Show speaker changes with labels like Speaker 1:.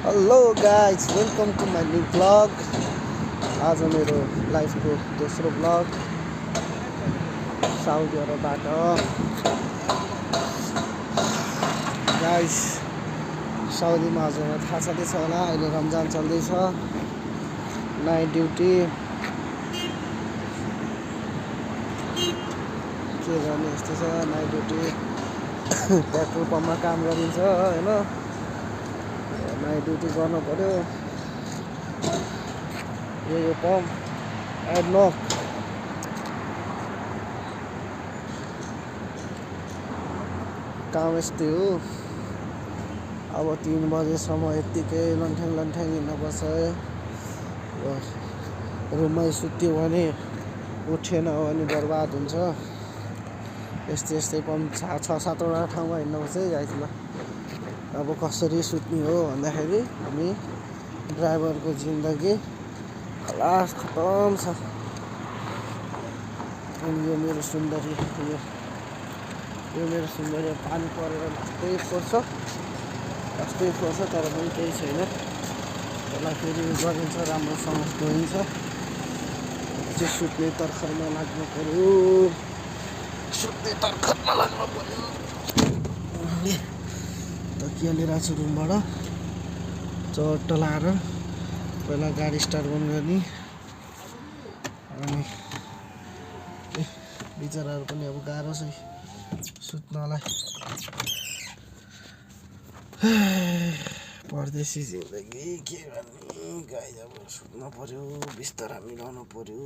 Speaker 1: Hello guys, welcome to my new blog. आज मेरो लाइफको दोस्रो ब्लग साउदी अरबबाट। गाइज, साउदीमा हजुरलाई थाहा छँदैछ होला, अहिले रमजान चल्दैछ, नाइट ड्युटी के गर्ने, यस्तो छ नाइट ड्युटी। पेट्रोल पम्पमा काम गरिन्छ होइन, नाइट ड्युटी गर्नु पर्यो। यो पम्प एडनक काम यस्तै हो। अब 3 बजेसम्म यत्तिकै लन्ठ्याङ हिँड्नुपर्छ। रुममै सुत्यो भने उठेन भने बर्बाद हुन्छ। यस्तै पम्प 6-7वटा ठाउँमा हिँड्नुपर्छ है गाइस। अब कसरी सुत्ने हो भन्दाखेरि हामी ड्राइभरको जिन्दगी खलास खतम छ। अनि यो मेरो सुन्दरी, यो मेरो सुन्दरी पानी परेर यस्तै पर्छ तर पनि केही छैन। त्यसलाई फेरि गरिन्छ, राम्रोसँग धोइन्छ। चाहिँ सुत्ने तर्खरमा लाग्नु पर्यो, तकिया लिएर आएको छु रुमबाट। चट्ट लाएर पहिला गाडी स्टार्ट बन्द गर्ने। अनि बिचराहरू पनि अब गाह्रो छ सुत्नलाई। परदेशी जिन्दगी के गर्ने गाई, अब सुत्नु पर्यो, बिस्तारा मिलाउनु पर्यो।